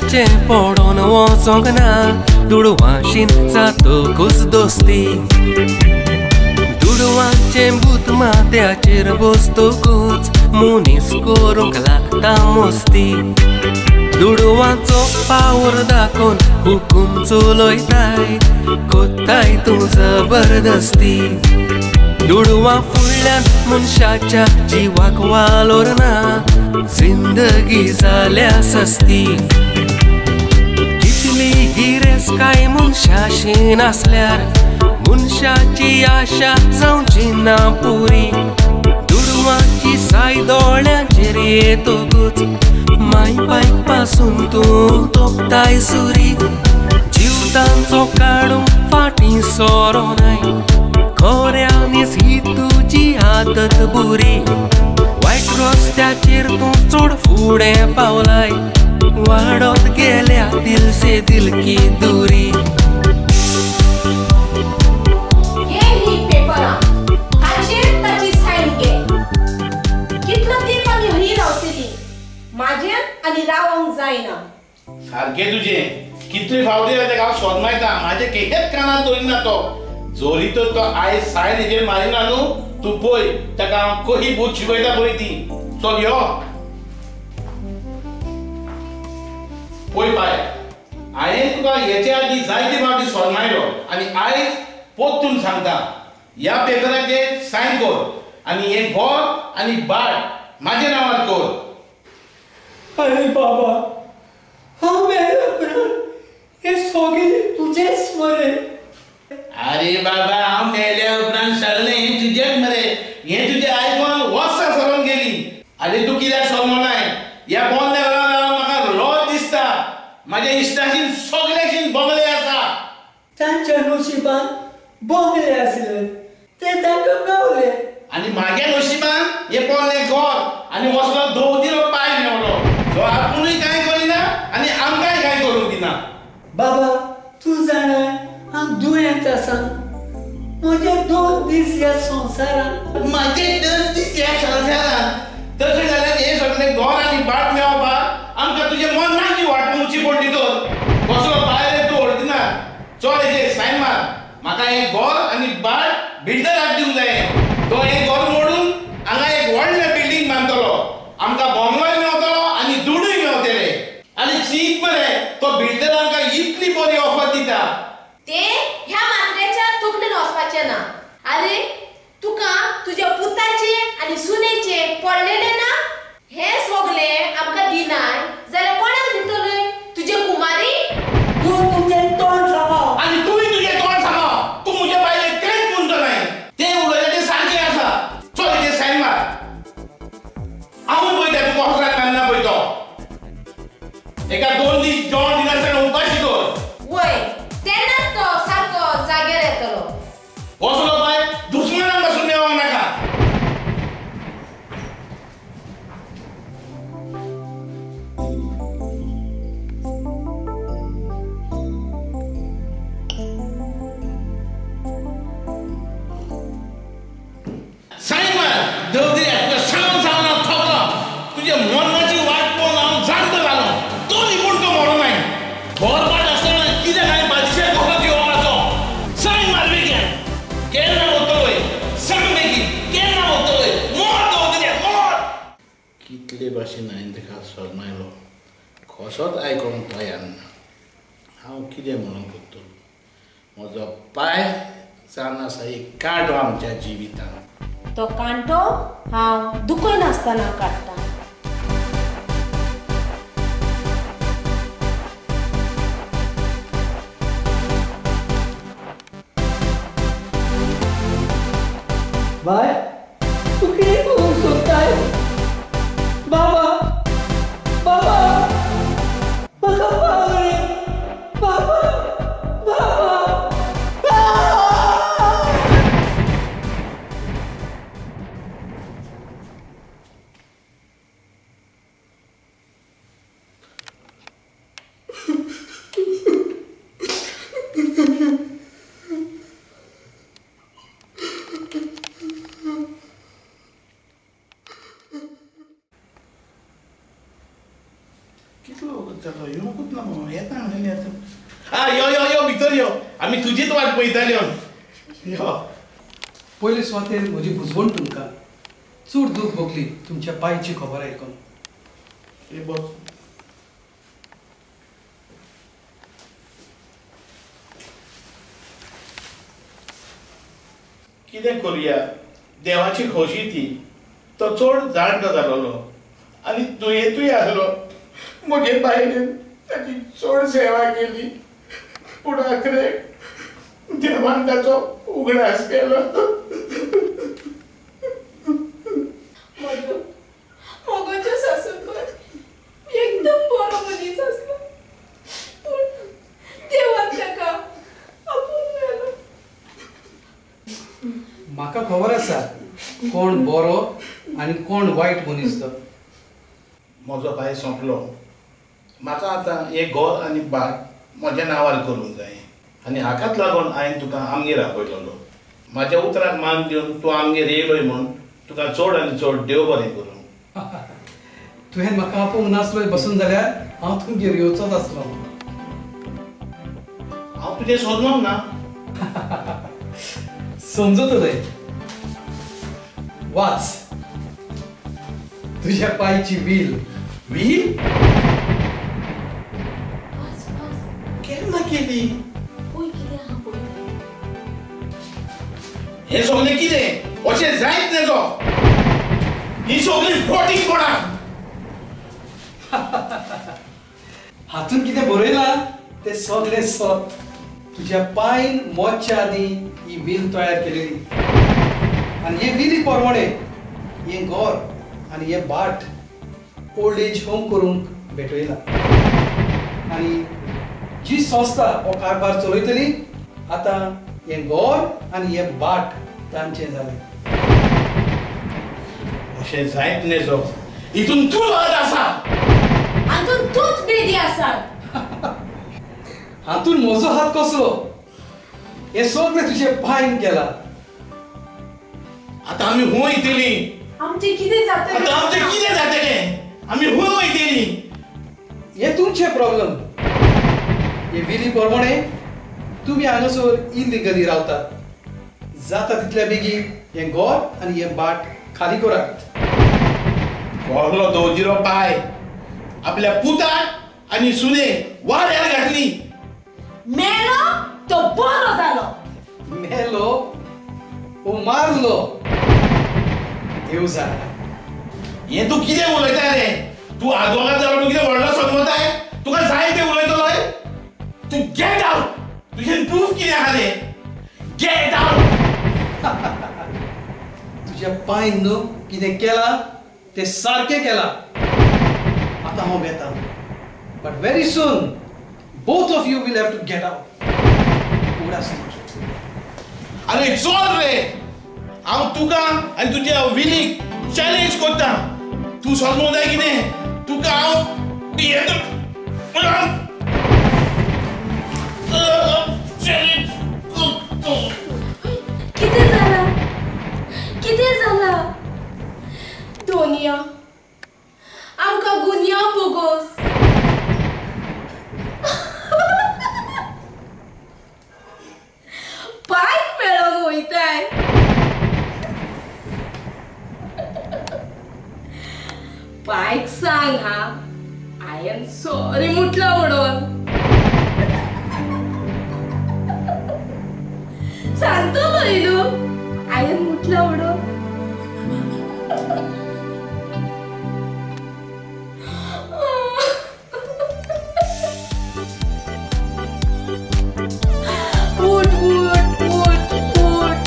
दुडवांचें पडोन वचोंक ना, दुडवांशीन जातकूच दोस्ती. दुडवांचें भूत माथ्याचेर बसतकूच मनीस करूंक लागता मस्ती. दुडवांचो पावर दाखोवन हुकूम चलयताय, कोत्ताय तूं जबरदस्ती. दुडवां फुडल्यान मनशाच्या जिवाक वालोर ना, जिंदगी जाल्या सस्ती. कितली गिरेस्तकाय मनशाशी नासल्यार मनशाची आशा जावची ना पुरी. दुडवांची साय दोळ्यांचेर येतकूच माय पायक पासून तूं तोपताय सुरी. जीव तांचो काडूंक फाटीं सोरो नाय, खऱ्यांनीच ही तुजी आदत बुरी. वायट रस्त्याचेर तूं चड फुडें पावलाय, वाडत गेल्या दिल से दिल की दुरी. आनी रावंक जायना. सारकें तुजें. कितले फावटी जालें हांव सोदमायता, म्हाजे केन्नाच कानार दवरिना तो. जोरी तर तो आयज सायन हेजेर मारिना न्हू, तूं पळय ताका हांव कशी बूत शिकयता पळय ती. चल यो. पळय बाय, हांवें तुका हेचे आदीं जायते फावटी सोदमायलो आनी आयज परतून सांगता, ह्या पेपराचेर सायन कर आनी हें घर आनी भाट म्हाज्या नांवार कर. अरे बाबा, हांव मेल्या उपरांत हें सगळें तुजेंच मरे. अरे बाबा, हांव मेल्या उपरांत सगळें हें तुजेंच मरे. हें तुजें आयकून वर्सां सरोन गेली. आरे तूं कित्याक सोदमनाय? ह्या पोन्न्या घरान रावन म्हाका लज दिसता. म्हाज्या इश्टाशीन सगळ्याशीन बंगले आसा. तांच्या नशिबान बंगले आसले ते तांकां मेवले, आनी म्हाज्या नशिबान हें पोन्नें घर आनी वसलो दवदिलो पाय मेवलो. तो आपुणूय कांय करिना आनी आमकांय कांय करूंक दिना. बाबा तूं जाणा हांव दुयेंत आसा. म्हजे 2 दीस ह्या संवसारांत. म्हजे 2 दीस ह्या संवसारांत. तशें जाल्यार हें सगळें घर आनी भाट मेळोवपाक आमकां तुजें मनाची वाट पळोवची पडली तर. कसलो भायर तूं व्हरदिना. चल हेजेर सायन मार. म्हाका हें घर आनी भाट बिल्डराक दिवंक जाय. तो हें घर मोडून हांगा एक व्हडलें बिल्डींग बांदतलो. आमकां बंगलोय मेवतलो आनी दुडूय मेवतले. आनी चीत मरे, तो बिल्डर आमकां इतली बरी ऑफर दिता. ते ह्या मात्र्याच्या तकलेन वचपाचें ना. आरे तुका तुज्या पुताचें आनी सुनेचें पडलेलें ना. हें सगळें आमकां दिनाय जाल्यार कोणाक दितले? तुजे कुमारी. तूं तुजें तोंड सांबाळ. आनी तुवें तुजें तोंड सांबाळ. तूं म्हज्या बायलेक तेंच म्हणटलें नाय. तें उलयलें तें सारकें आसा. चल हेजेर सायन मार. हांवूय पळयता तूं कसो सायन मारना पळय तो. एका 2 दीस जेवण दिनासतना उपाशी दवर. वय तेन्नाच तो सारको जाग्यार येतलो. कसलो बाय दुस्मनां पासून मेळोंक नाका. सायन मार. दवदिल्या तुका सांगून सांगून हांव थकलो. तुज्या मरणाची वाट पळोवन हांव जाणटो जालो. तरी पूण तो मरोनाय. घर भाट आसतना कित्याक हांवें बादिशेर कसो घेवपाचो? सायन मार बेगीन. केन्ना वतलोय सांग बेगीन, केन्ना वतलोय? मर दवदिल्या मर. कितले भाशेन हांवें ताका सोदमायलो, कसोच आयकोंक तयार ना. हांव कितें म्हणूंक करतलो? म्हजो पाय जावन आसा एक कांटो आमच्या जिवितांत. तो कांटो हांव दुखयनासतना काडटा. बाय, तूं कितें करूंक सोदताय? बाबा, बाबा, म्हाका पाव रे. बाबा, बाबा, बाबा. जालो येवंकूच ना मगो येता म्हणलें आतां. आ यो यो यो भितर यो, आमी तुजीच वाट पळयताले. यो पयले सुवातेर म्हजी बुजवण तुमकां चड दूख भोगली तुमच्या पायची खबर आयकून. ए बस कितें करुया, देवाची खोशी ती. तो चड जाणटो जालोलो आनी दुयेंतूय आसलो. म्हगे बायलेन ताची चड सेवा केली, पूण आखरेक देवान ताचो उगडास केलो. म्हजो मोगोचो सासूरबाय एकदम बरो मनीस आसलो, पूण देवान ताका आपोवन व्हेलो. म्हाका खबर आसा कोण बरो आनी कोण वायट मनीस तो. म्हजो पांय सोंपलो. म्हाका आतां हें घर आनी भाट म्हज्या नांवार करूंक जाय आनी हाकाच लागून हांवें तुका आमगेर आपयतलो. म्हाज्या उतराक मान दिवन तूं आमगेर येयलोय म्हूण तुका चड आनी चड देव बरें करूं. तुवें म्हाका आपोवंक नासलोय बसून जाल्यार हांव तुमगेर येवचोच आसलो. हांव तुजें सोदलों ना. समजतलें. वाच तुझ्या पायची व्हील. व्हील केन्ना केली? हे सगळें कितें अशें जायत नेजो. ही सगळी फोटींग कोणाक. हातून कितें बरयलां तें सगळें सत. तुझ्या पायन मोडच्या आदीं ही व्हील तयार केलेली आनी हे व्हिली प्रमाणे हें घर आनी हें भाट ओल्ड एज होम करूंक भेटयलां. आनी जी संस्था हो कारभार चलयतली आतां हें घर आनी हें भाट तांचें जालें. अशें जायत नेजो. हितून तूं हात आसा, हातून तूंच बेदी आसा. हातून म्हजो हात कसलो? हें सगळें तुजें पायन केलां. आतां आमी खूंय वयतलीं? आमचें कितें जातलें? आतां आमचें कितें जातलें? आमी खूंय वयतलीं? हें तुमचें प्रॉब्लम. हे विली प्रमाणे तुमी हांगासर इल्लिगली रावतात. जाता तितल्या बेगीन हें घर आनी हें भाट खाली करात. व्हडलो दवजिरो पाय आपल्या पुताक आनी सुनेक वाऱ्यार घातली. मेलो तो बरो जालो. मेलो ओ मारलो देव जाणा. हें तूं कितें उलयता रे? तूं आदवोगाद जालो तूं कितें व्हडलो समजताय? तुका जाय तें उलयतलो? तूं गेट आवट. तुजें प्रूफ कितें आहा रे? Get out. तुज्या पायन न्हू कितें केलां तें सारकें केलां. आतां हांव वेता, but very soon both of you will have to get out. उगडास. अरे चल रे, हांव तुका आनी तुज्या विलीक चॅलेंज करता. तूं समजूंक जाय कितें? तुका हांव चॅलेंज करता. कितें जालां? कितें जालां? दोनिया आमकां गुन्यांव बोगोस. पायक मेळोंक वयताय. पायक सांग हा हांवें सॉरी म्हटलां म्हणून. सांगतलो न्हू हांवें म्हटलां म्हणून. उठ उठ उठ उठ.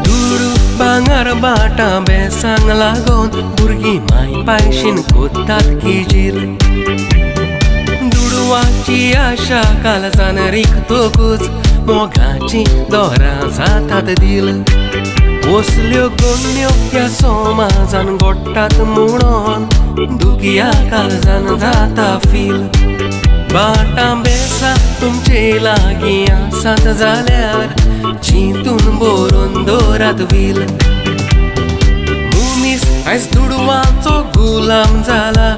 दुडू भांगर बाटां बेसांक लागून भुरगीं माय पायशीन कोत्तात किजील. दुडवाची आशा कालसान रिकतकूच मोगाची दोरां जातात दिल. वसल्यो गोण्यो ह्या समाजान गोडटात म्हणून दुखया काळजान जाता फील. बाटां बेसां तुमचे लागीं आसात जाल्यार चिंतून बरोवन दवरात वील. मनीस आयज दुडवांचो गुलाम जाला,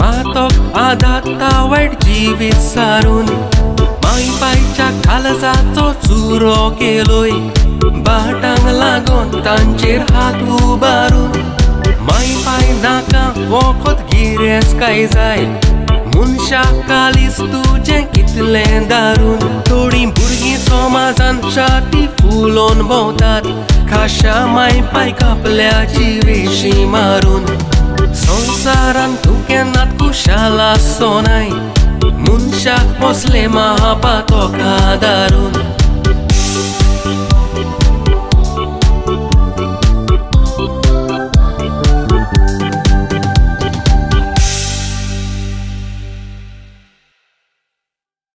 पातक आदाता वायट जिवीत सारून. माय पायच्या कालजाचो चुरो केलोय, बाटांक लागोन तांचेर हात उबारून. माय पाय नाका वखद गिरेस काय जाय, मनशा कालीस तुजें कितलें दारून. थोडीं भुरगीं समाजान छाती फुलोवन भोंवतात, खाशा माय पायक आपल्या जिवेशी मारून. संवसारान तूं केन्नाच खुशाल आसचो नाय, मनशाक पोसलें महापातका दारून.